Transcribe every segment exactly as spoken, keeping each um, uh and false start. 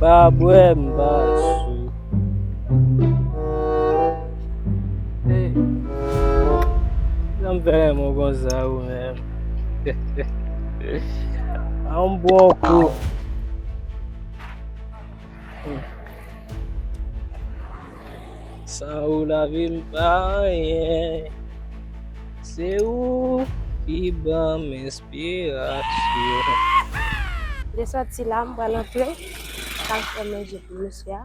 pa bwè, m pa sou. Hey. Sa m fè renmen w konsa ou menm? A yon bon kou. San ou lavi m pa anyen. Se ou ki ban m enspirasyon. M te sòti la, m pral antre. M pral fè manje pou mesye a.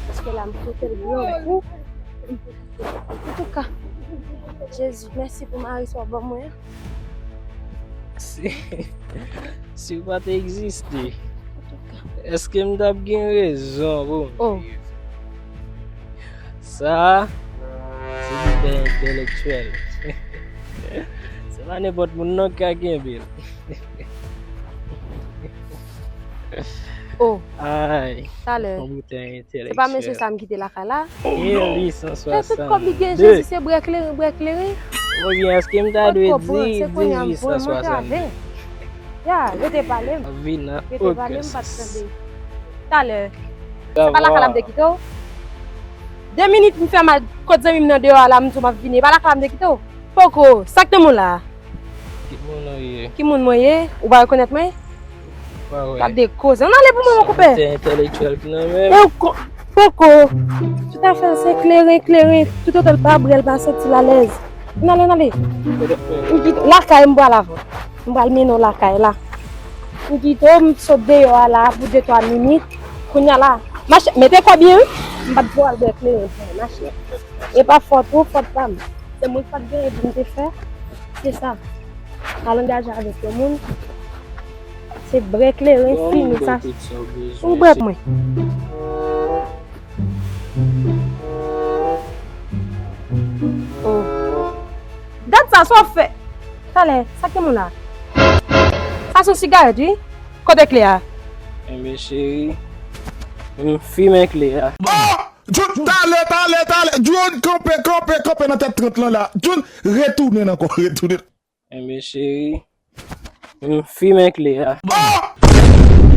Paske la, m kote l byen gou. Antouka, Jezi, mèsi pou mari sa w ban mwen an. Si, si w pa t egziste, antouka, èske m t ap gen rezon pou m viv? Sa a, se biten entèlektyèl. Se pa nenpòt moun non k ka kenbe l. Oh, ay, talè. Yon biten entèlektyèl. Se pa mesye sa m kite lakay la? Gen uit san swasann de. Fè tout kòb li gen, Jezi, se bwè kleren, bwè kleren. Oubyen èske m ta dwe di dizuit san swasann de? Ya, rete pale m. Rete pale m, pa t tande. Talè. Se pa lakay la m te kite w? De minit m fè m al kot zanmi m nan deyò a la, m di w m ap vini. E pa lakay la m te kite w? Poko, sa k nan men w la? Ki moun ou ye? Ki moun mwen ye? Ou pa rekonèt mwen? Pa wè. Gade koze. Ann ale pou mwen, mon konpè. Sa se entèlektyèl ki nan men m. E ou ko-, poko. Tout afè se kleren, kleren. Toutotan l pa bwè, l pa santi l alèz. Ann ale, ann ale. Lakay m pral avan. M pral mennen w lakay la. M kite w, m sot deyò a la pou de twa minit. Kounye a la. Mache, mete kò byen, wi. M pa t pou al bwè kleren, mache. E pa fòt ou, fòt pa m. Se mwen k pa t gen pou m te fè. Se sa. Al angaje avèk yon moun. Se bwè kleren fini sa. Ou bwè pou mwen. Oh. Gad sa, sa w fè. Talè, sa k nan men w la? Sa se yon sigarèt, wi. Kote kle a? Enben, cheri, m fimen kle a. Oh! John, talè, talè, talè. John, kanpe, kanpe, kanpe nan tèt trant lan la. John, retounen ankò, retounen. Enben, cheri, m fimen kle a. Oh!